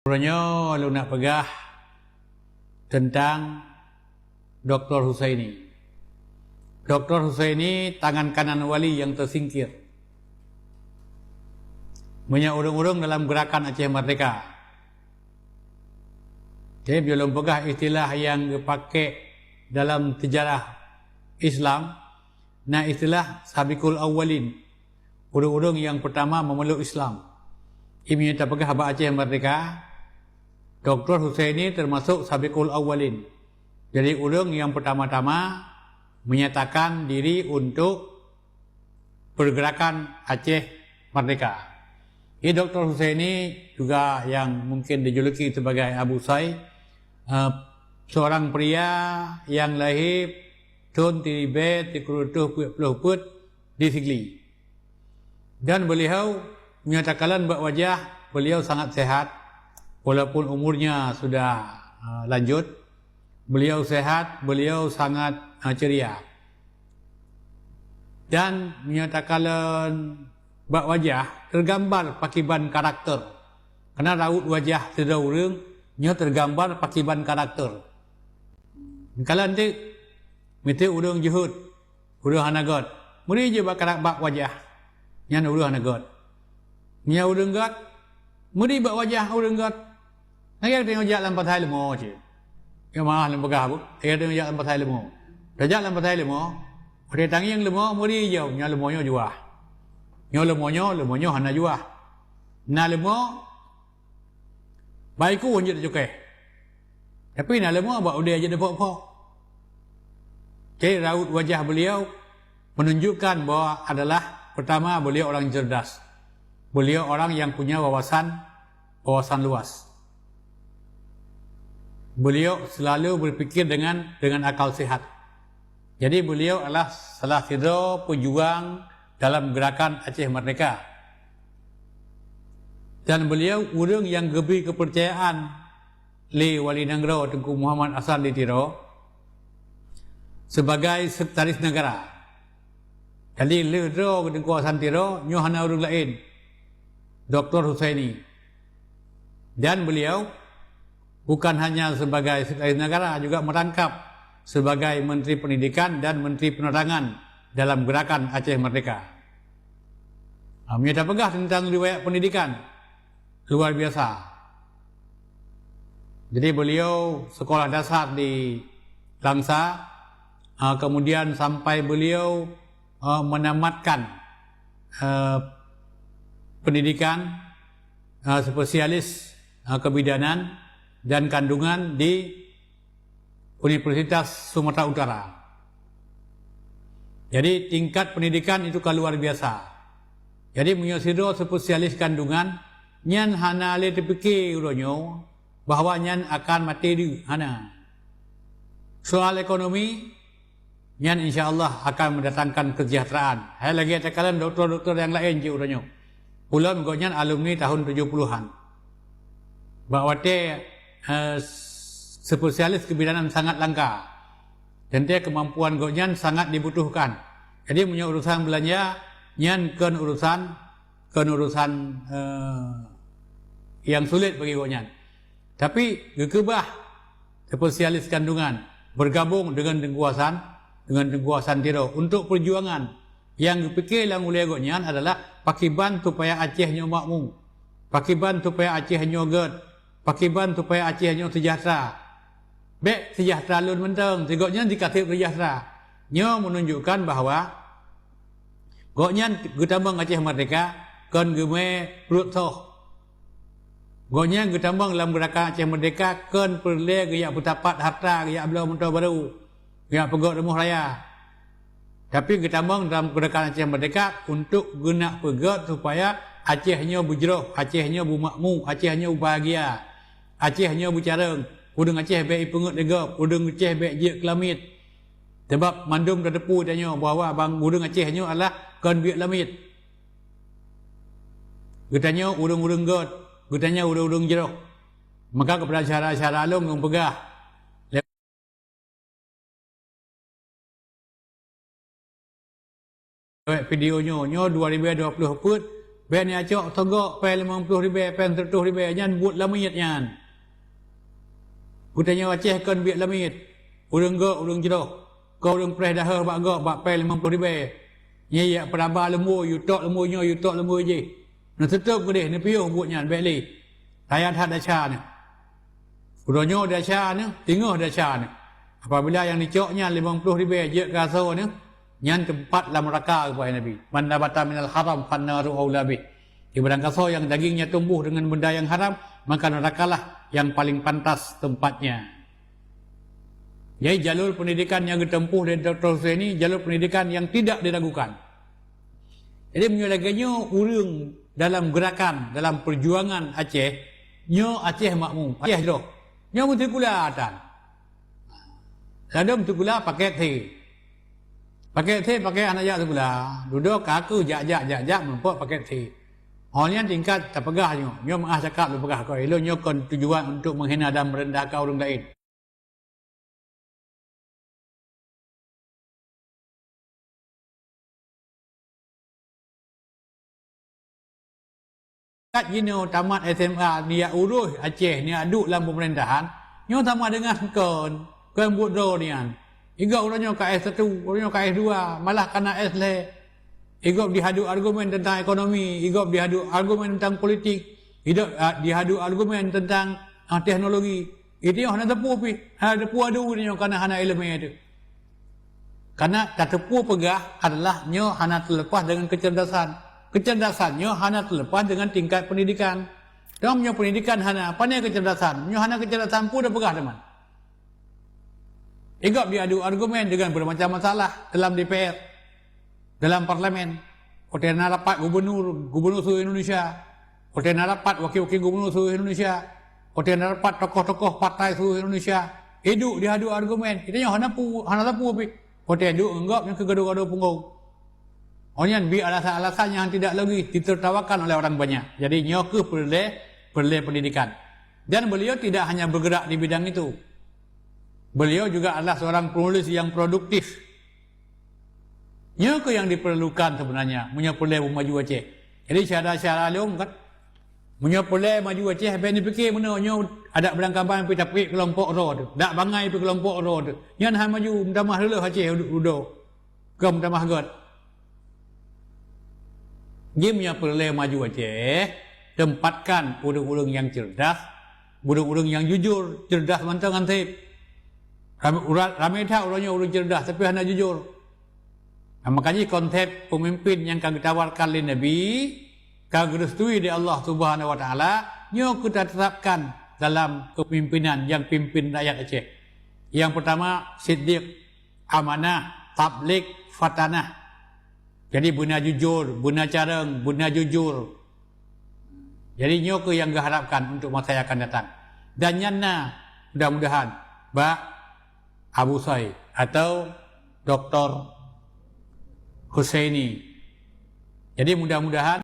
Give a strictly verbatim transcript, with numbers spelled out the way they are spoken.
Uroe nyoe lôn nak peugah teuntang Doktor Husaini. Doktor Husaini tangan kanan wali nyang teusingkir. Meunyoe ureuëng-ureuëng dalam geurakan Aceh Merdeka, jadi, beu lôn peugah istilah nyang geupaké dalam seujarah Islam, na istilah Sabiqul Awwalin, ureuëng-ureuëng nyang peurtama meumeulok Islam. Meunyoe tapeugah bak Aceh Merdeka, Doktor Husaini teumasok Sabiqul Awwalin. Jadi, ureuëng nyang peurtama-tama menyatakan diri untuk pergerakan Aceh Merdeka. Jadi, Doktor Husaini juga yang mungkin dijuluki sebagai Abu Sai, eh, seorang pria yang lahir thon siribée sikureueng reutôh peuet ploh peuet di Sigli. Dan beliau, meunyoe takalon bak wajah, beliau sangat sehat, walaupun umurnya sudah, eh, lanjut. Beliau sehat, beliau sangat, eh, ceria. Dan meunyoe takalon bak wajah, teugambar pakiban karakter. Karena raut wajah sidroe ureuëng nyoe teugambar pakiban karakter. Kalon teuk, miseue ureuëng jeuhet, ureuëng hana gét, meuri jih bak karak-, bak wajah, nyan ureuëng hana gét. Meunyoe ureuëng gét, meuri bak wajah ureuëng gét. Lagée tanyoe jak lam pasai leumo cit. Ya, maah lôn peugah, Bu. Lagée tanyoe jak lam pasai leumo. Tajak lam pasai leumo, watée tangieng leumo, meuri jih, nyoe leumo nyoe juah. Nyoe leumo nyoe, leumo nyoe hana juah. Na leumo, bak iku jeuet cukéh. Tapi na leumo bak udée jeuet deuh pok-pok. Jadi, raut wajah beliau menunjukkan bahwa adalah, pertama, beliau orang cerdas. Beliau orang yang punya wawasan, wawasan luas. Beliau selalu berpikir dengan, dengan akal sehat. Jadi, beliau adalah salah sidroe pejuang dalam gerakan Aceh Merdeka. Dan beliau ureuëng nyang geubri keupeurcayaan lé Wali Nanggroe Teungku Muhammad Hasan di Tiro sebagai sekretaris negara. Jadi, lheueh droe Teungku Hasan Tiro, nyoe hana ureuëng laén, Doktor Husaini. Dan beliau bukan hanya sebagai sekretaris negara, juga merangkap sebagai Menteri Pendidikan dan Menteri Penerangan dalam gerakan Aceh Merdeka. Ha, meunyoe tapeugah tentang riwayat pendidikan, luar biasa. Jadi, beliau sekolah dasar di Langsa, ha, kemudian sampai beliau, ha, menamatkan, ha, pendidikan, ha, spesialis, ha, kebidanan dan kandungan di Universitas Sumatera Utara. Jadi, tingkat pendidikan itu ka luar biasa. Jadi, meunyoe sidroe spesialis kandungan, nyan hana lé teupike uroe nyoe bahwa nyan akan maté deuh, hana. Soal ekonomi, nyan insya Allah akan mendatangkan kesejahteraan. Hai lagée takalon doktor-doktor nyang laén cit uroe nyoe. Ulôn gobnyan alumni tahun tujuh puluhan. Bak watée, eh, spesialis kebidanan sangat langka. Teuntée kemampuan gobnyan sangat dibutuhkan. Jadi, meunyoe urusan beulanja, nyan kon urusan, kon urusan, eh, nyang sulet bagi gobnyan. Tapi, geukeubah spesialis kandungan bergabung dengan Teungku Hasan, dengan Teungku Hasan Tiro untuk perjuangan nyang geupike lam ulée gobnyan adalah pakiban supaya Aceh nyoe makmu, pakiban supaya Aceh nyoe gét, pakiban supaya Aceh nyoe seujahteura. Bék seujahteura lôn mantong, si gobnyan jikaseb seujahteura. Nyoe meununjukkan bahwa gobnyan geutamong Aceh Merdeka kon geumé pruet soh. Gobnyan geutamong lam gerakan Aceh Merdeka kon peureulée geujak peutapat hareuta, geujak bloe moto barô, geujak peugét rumoh raya. Tapi geutamong dalam gerakan Aceh Merdeka untuk geunak peugét supaya Aceh nyoe beujroh, Aceh nyoe beumakmu, Aceh nyoe beubahagia, Aceh nyoe beucarông, ureuëng Aceh bék jipeungét lé gob, ureuëng Aceh bék jeuet keu lamiet. Sabab mandum tateupeue tanyoe bahwa bang ureuëng Aceh nyoe adalah kon biet lamiet. Geutanyoe ureuëng-ureuëng gét, geutanyoe ureuëng-ureuëng jroh. Maka keupada syedara-syedara lôn nyang peugah lewat video nyoe, nyoe dua ribu dua puluh peuet, Bèk neucok sogok pèng limong ploh ribèe, pèng siratoh ribèe, nyan buet lamiet nyan. Geutanyoe Aceh kon biet lamiet. Ureueng gok, ureueng jroh, kon ureueng preh daheueh bak gok bak pèng limong ploh ribèe. Nyan jak peuraba leumbôi, yue tok leumbôi nyoe, yue tok leumbôi jéh. Neuseutôt keudeh, neupiôh buet nyan, bèk lé. Raya that desya nyoe. Uroe nyoe desya nyoe, teungoh desya nyoe. Apabila nyang neucok nyan limong ploh ribèe jeuet keu asoe nyoe, nyan teumpat lam neuraka, geupeugah Nabi. "Man nabata minal haram fannaru aula bih." Di barang kasoe nyang dagingnya tumbuh deungon benda nyang haram, maka neurakalah nyang paleng pantas tempatnya. Jadi, jalur pendidikan nyang geuteumpuh lé Doktor Husaini, jalur pendidikan nyang tidak diragukan. Jadi, meunyoe lagèe nyoe ureueng dalam geurakan, dalam peujuangan Aceh, nyoe Aceh makmu, Aceh jroh. Nyoe meusikula tan. Ladôm sikula pakèk C. Pakèk C, pakèk hana jak sikula. Dudoe ka keuh jak-jak, jak-jak, meurumpok pakèk C. Ho nyan tingkat tapeugah nyoe. Nyoe meu'ah cakap lôn peugah keu ilôn, nyoe kon tujuan untuk menghina dan merendahkan ureueng laén. Kat jinoe tamat S M A, neujak urus Aceh, neujak duek lam pemerintahan, nyoe sama dengan kon, kon buet droe nyan. Igop uroe nyoe ka S satu, uroe nyoe ka S dua, malah kana S lhèe. Igop jihadôk argumen teuntang ekonomi, igop jihadôk argumen teuntang politik, igop, ah, jihadôk argumen teuntang, ah, teknologi. Itu nyoe hana teupeu pih, hana teupeu adu nyoe karena hana ileumèe teuh. Karena tateupeue peugah adalah nyoe hana teuleupah deungon keuceurdasan. Keuceurdasan nyoe hana teuleupah deungon tingkat peundidikan. Dong nyoe peundidikan hana, pane keuceurdasan? Nyoe hana keuceurdasan, peue tapeugah teuma? Igop jihadôk argumen deungon bermacam masalah dalam D P R, dalam parlemen. Watèe na rapat gubernur, gubernur seluruh Indonesia, watèe na rapat wakil-wakil gubernur seluruh Indonesia, watèe na rapat tokoh-tokoh partai seluruh Indonesia, iduek jihadôk argumen. Geutanyoe hana pu-, hana teupeu pih. Watèe duek ngon gop nyan keuh gadoh-gadoh punggong. Oh nyan bri alasan-alasan yang tidak logis ditertawakan oleh orang banyak. Jadi nyoe keuh peureulèe, peureulèe pendidikan. Dan beliau tidak hanya bergerak di bidang itu. Beliau juga adalah seorang penulis yang produktif. Nyoe keuh nyang diperlukan sebenarnya meunyoe peureulèe beumaju Aceh. Jadi syedara-syedara lôn kan, meunyoe peureulèe maju Aceh, bèk neupiké meunoe nyoe adak Minangkabau pih tapeuék keulompok droe teuh, dak bangai pih keulompok droe teuh. Nyan han maju, meutamah reuloh Aceh udoe, kon meutamah göt. Jih meunyoe peureulèe maju Aceh, tempatkan ureueng-ureueng nyang cerdas, ureueng-ureueng nyang jujur, cerdas mantong anseb. Ramé, ura-, ramé that uroe nyoe ureueng cerdas, tapi hana jujur. Nah, maka jih konsep peumimpin nyang ka geutawarkan lé Nabi, ka geurestui lé Allah Subhanahu wa Taala, nyoe keuh taterapkan dalam kepemimpinan nyang pimpin rakyat Aceh. Nyang peurtama, siddiq, amanah, tablig, fatanah. Jadi, beuna jujur, beuna carông, beuna jujur. Jadi, nyoe keuh nyang geuharapkan untuk masa yang akan datang. Dan nyan na, mudah-mudahan, bak Abu Soi atau Doktor Husaini. Jadi, mudah-mudahan